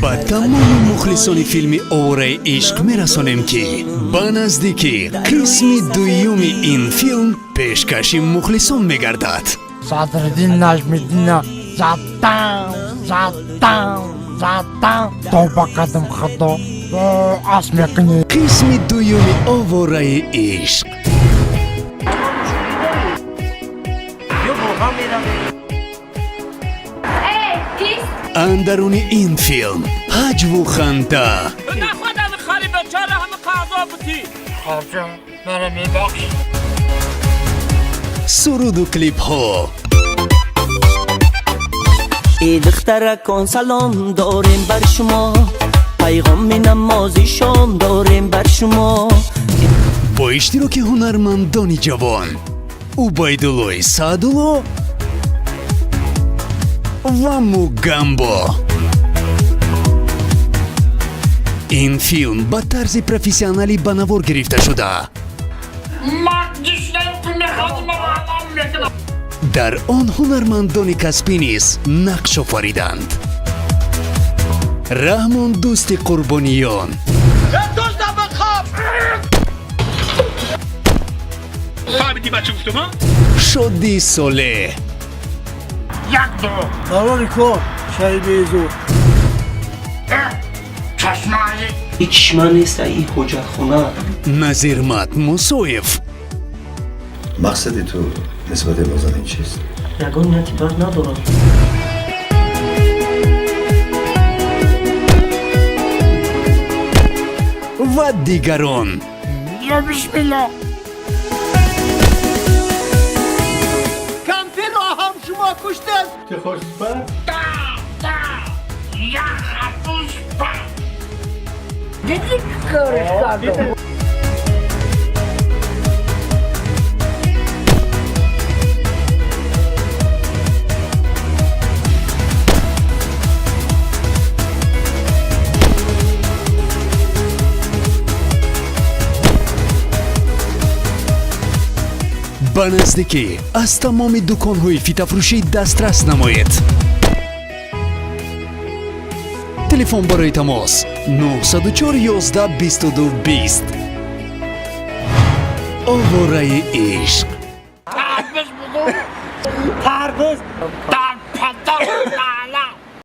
Ба тамоми мухлисони филми «Овораи ишқ» мерасонем, ки ба наздикӣ қисми дуюми ин филм пешкаши мухлисон мегардад. Садриддин Наҷмиддина задам, задам, задам, тавба кардам, худо ас мекунӣ. Қисми дуюми «Овораи ишқ». Ё бо ҳам меравем. Андаруни ин филм ҳаҷву ханда, нахоҳад хари бечора ҳама қазо бутӣ. Хоҷа, мара мебахш. суруду клипҳо, Эй духтаракон, салом дорем бар шумо, пайғоми намози шом дорем бар шумо. Бо иштироки ҳунармандони ҷавон Убайдуллои Саъдулло ва Мугамбо. Ин филм ба тарзи профессионалӣ ба навор гирифта шуда, Ман гишнаем, ту мехоҳӣ мара алам мекунам. дар он ҳунармандони касбӣ низ нақш офариданд: Раҳмон Дӯсти Қурбониён, Дузда, бихоб. Фаҳмидӣ, бача, гуфтум? Шодӣ Солеҳ, Як, ду. Барори кор, шаҳи безур. Чашмаи. И чишма неста, и ҳоҷатхона. Назирмат Мусоев, Мақсади ту нисбати Нозанин чист? Ягон нияти бад надорам. Ва дигарон. Ё бисмилло. Кампирро ҳам шумо куштед. Да, як ҳафуз па. Дидӣ, чӣ кориш кардам? Ба наздикӣ аз тамоми дуконҳои фитафурӯшӣ дастрас намоед. Телефон барои тамос 904 11 22 20. «Овораи ишқ». Тарбуз буду. Тарбуз. Да.